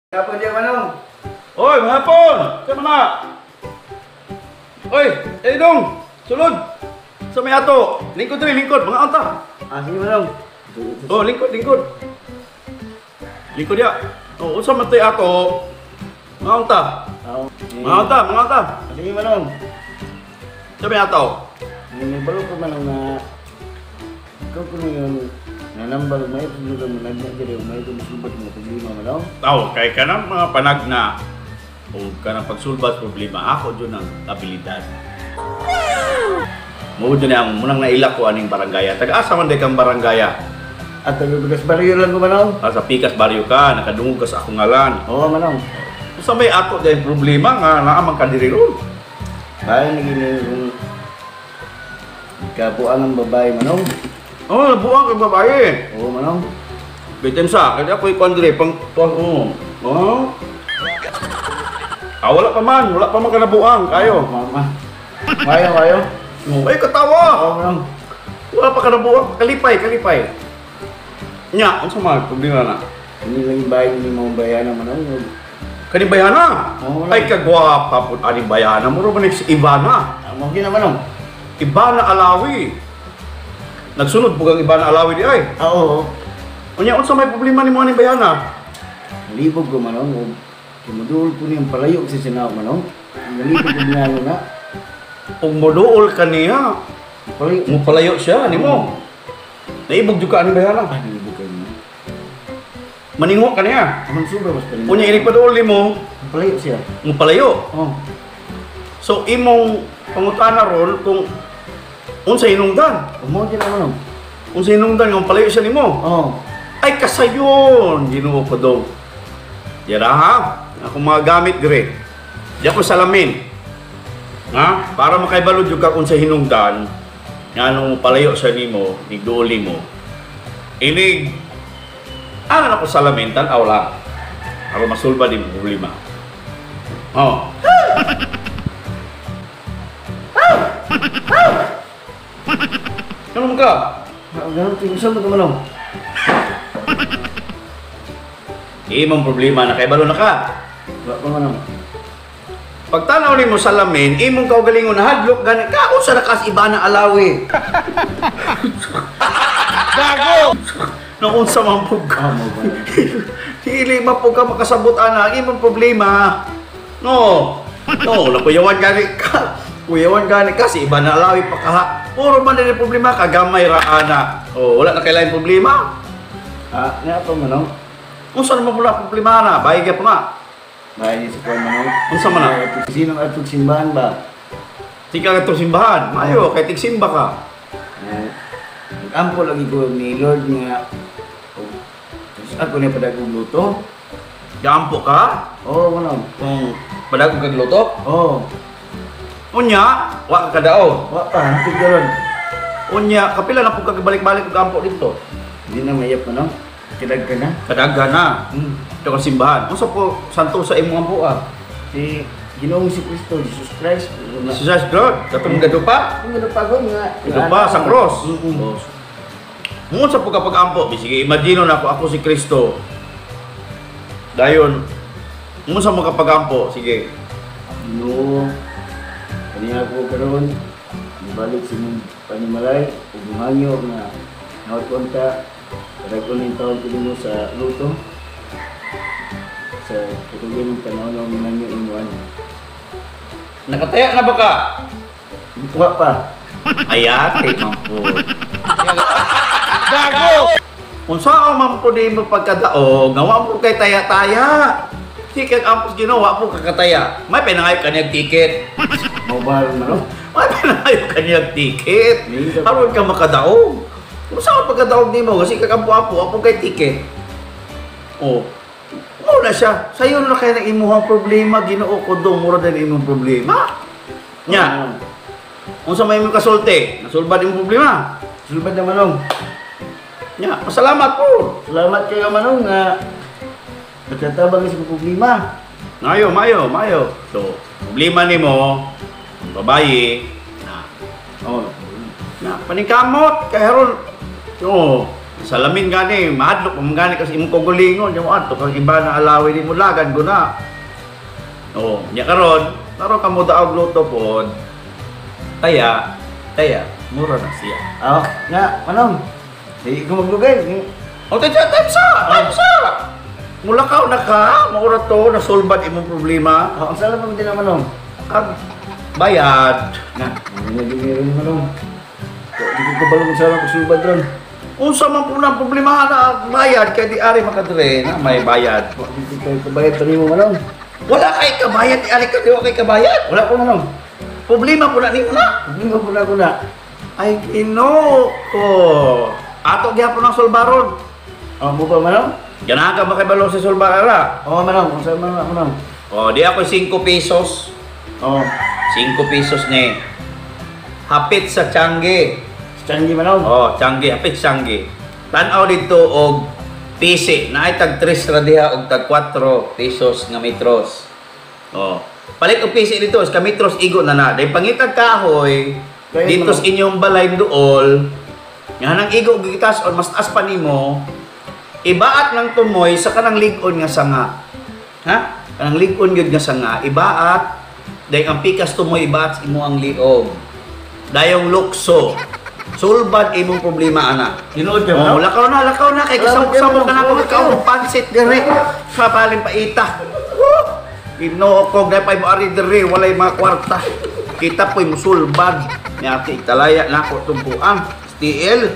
Kapon diya, Manong. Oy, mahapon! Sa mga! Oy, eh dong! Sulod! Sa may ato! Lingkod rin, lingkod! Mga anta! Ah, sige, Manong. Oh, lingkod, lingkod! Lingkod ya! Oh, unsa man to'y ato? Mga anta! Oo. Mga anta, mga anta! Ah, sige, Manong. Sa may ato! May balo ko, Manong, na ikaw ko na yun nanambal may problema mo nagna diri may sulbat mo problema, Manong. Aw, kay ka ng mga panagna o ka ng pagsulbat problema, ako dyan ang abilidad. Mao dyan ang munang nailak ko aning barangaya. Taga-asa man day kang barangaya? At taga barrio lang ko, Manong. Ah, sa Pikas Barrio ka, nakadungog ka sa akong ngalan. Oo, Manong. Sa may ato dahil problema nga naamang ka diri ron. Bayan na gini kung kabuang ang babae, Manong. Oh, nabuang kang babae. Oo, Manong. Bitin sa, kaya ako ikuan diri pang pang oh. Oh. Ah, wala pa man ka nabuang kayo. Mama. Mayo, mayo. Oh, ay katawa. Oo, Manong. Wala pa ka nabuang, kalipay, kalipay. Nya, unsa man problema na? Ini lang yung bahay ni mga bayana, Manong. Kani bayana. Oo, wala. Ay kagwapa pud ani bayana. Muro man si Ivana. Ah, mo gina, Manong. Ivana Alawi. Nagsunod pug ang Ivana Alawi di ay. Ah, oo. Unya unsa may problema nimo ani bayana? Nalibog ko, Manong. Og Kimudul ko niyang palayo sa sinaw, Manong. Nalibog ko niya na. Ug moduol ka niya. Palayo. Mupalayo siya nimo. Naibog jud ka ani bayana. Ah, nalibog kayo niya. Maningo ka niya. Aman sobra mas palayo. Unya inig paduol nimo, Palayo siya. mupalayo. Oh. So imong pangutana ron kung unsa hinungdan. Mo gina, Manong. Unsa hinungdan nga mupalayo siya nimo. Oh. Ay kasayon, Ginoo ko daw. Yara ha, ako mga gamit dire. Di ako salamin. Ha? Para makaibalo jud ka kung sa hinungdan, nganong palayo sa nimo, nigduoli mo. Inig ana ako salamin tan-aw lang. Aron masulba din problema. Oh. Ano man ka? Ah, ganun tingin sa mo, Manong. Imong problema nakaibalo na ka. Wala pa, Manong. Pagtanaw nimo sa lamin, imong kaugalingon nahadlok gani ka unsa na kas iba na alawi. Gago. No unsa man pud ka. Ah, mo ba? Dili man pud ka makasabot ana ang imong problema. No. No, nakuyawan gani ka. Kuyawan gani ka si iba na alawi pa kaha. Puro man din problema kagamay ra ana. Oh, wala na kay laing problema. Ah, nga pa, Manong. Unsa naman pula problema na? Bayig pa nga. Bahay niya sa kuwan, Manong. Unsa man na? Sino ang atong simbahan ba? Tika ka simbahan. Mayo, kay tigsimba ka. Ah, nag-ampo lagi ko ni Lord nga oh, ako niya padagong luto. Gampo ka? Oo, Manong. Kung padagong kag luto? Oo. Unya, wa ka kadao. Wa pa, hantod karon. Unya, kapila na pud ka balik-balik og ampo dito. Hindi na mayap, Manong. Kidag ka na. Kadaghan na. Hmm. Ito ka simbahan. Unsa po santo sa imong ampoa? Si Ginoong si Kristo, Jesus Christ. Jesus God, katong gadupa. Ang gano'n pa ko nga. Gadupa sa cross. Mm-mm. Oh. Ngun sa pagkapag-ampo, sige imagine na ako, ako si Kristo. Dayon, ngun sa makapag-ampo, sige. Ginoo, kaniya ko karon nibalik sa imong panimalay ug hangyo nga nawat konta padagko ning taon ko nimo sa luto sa katugay ng panahon ng minanyo imuan. Nakataya na ba ka? Wa pa. Ayate, mampod. Gago! Unsa ang mampod mo pagkadaog, nga wa mo kay taya-taya. Sige kag ampos Ginoo, wa po kakataya. May pinangayo kaniyang ticket. Mao ba ron, Manong? May pinangayo kaniyang ticket. Aron ka makadaog. Unsa ang pagkadaog nimo kasi kag ampo-ampo, wa po kay ticket. Oh. Mao na siya. Sayo na kay nang imuhang problema, Ginoo ko do mura din imong problema. Nya, unsa may imong kasulti? Nasulbad imong problema. Sulbad na, Manong. Nya, pasalamat po. Salamat kayo, Manong, nga nagtatabang sa problema. Mayo, mayo, mayo. So, problema nimo, ang babae, na, Oh, na, paningkamot, kay haron, oh, Salamin gani, mahadlok man gani kasi imong kaugalingon, yung ato kang iba na alawi di mo lagan ko na. Oh, nya karon, karon ka mo daog luto pod. Kaya, kaya mura na siya. Ah, nga, Manong. Di ko maglugay. O, tayo, time sa, time sa. Mulakaw na ka, maura to, nasulbad imong problema. Ah, ang salamat din na, Manong. Kag bayad. Na, hindi na rin, Manong. Di ko kabalo kung saan ako sulbad ron. Unsa man po na problema na bayad kay di ari makadre na may bayad. Di ko kayo kabayad pa nimo, Manong. Wala kay kabayad, di ari ka di wa kay kabayad. Wala ko, Manong. Problema po na nimo na. Problema po na ako na. Ay, Ginoo ko. Ato gyapon ang sulbaron. Oh, mo ba, Manong? Ganahan ka ba kay balong sa sulbarara? Oo, Manong. Kung saan man ako, Manong. O, di ako 5 pesos. Oo. 5 pesos ni. Hapit sa Changi. Changi, Manong. Oh, Changi, hapit Changi. Tan-aw dito og pisi. Naay tag 3 ra diha og tag 4 pesos nga metros. Oh. Palit og pisi dito is ka metros igo na na. Dahil pangitag kahoy Kaya dito sa manong. inyong balay duol. Nga nang igo og gitas on mas taas pa nimo. Ibaat lang tumoy sa kanang lig-on nga sanga. Ha? Kanang lig-on gyud nga sanga, ibaat dahil ang pikas tumoy ibaat sa imo ang liog. Dayong lukso. Sulbad imong problema ana. Tinuod ka, Oh, Manong? lakaw na, lakaw na kay Salamat kasamo-samo kayo, ka na Manong. kung ka og pansit dire. Sa palin paita. Woo! Ginoo ko gapay mo ari dire walay mga kwarta. Kita po'y musulbad. Ni ate italaya na ako tumpuan. TL.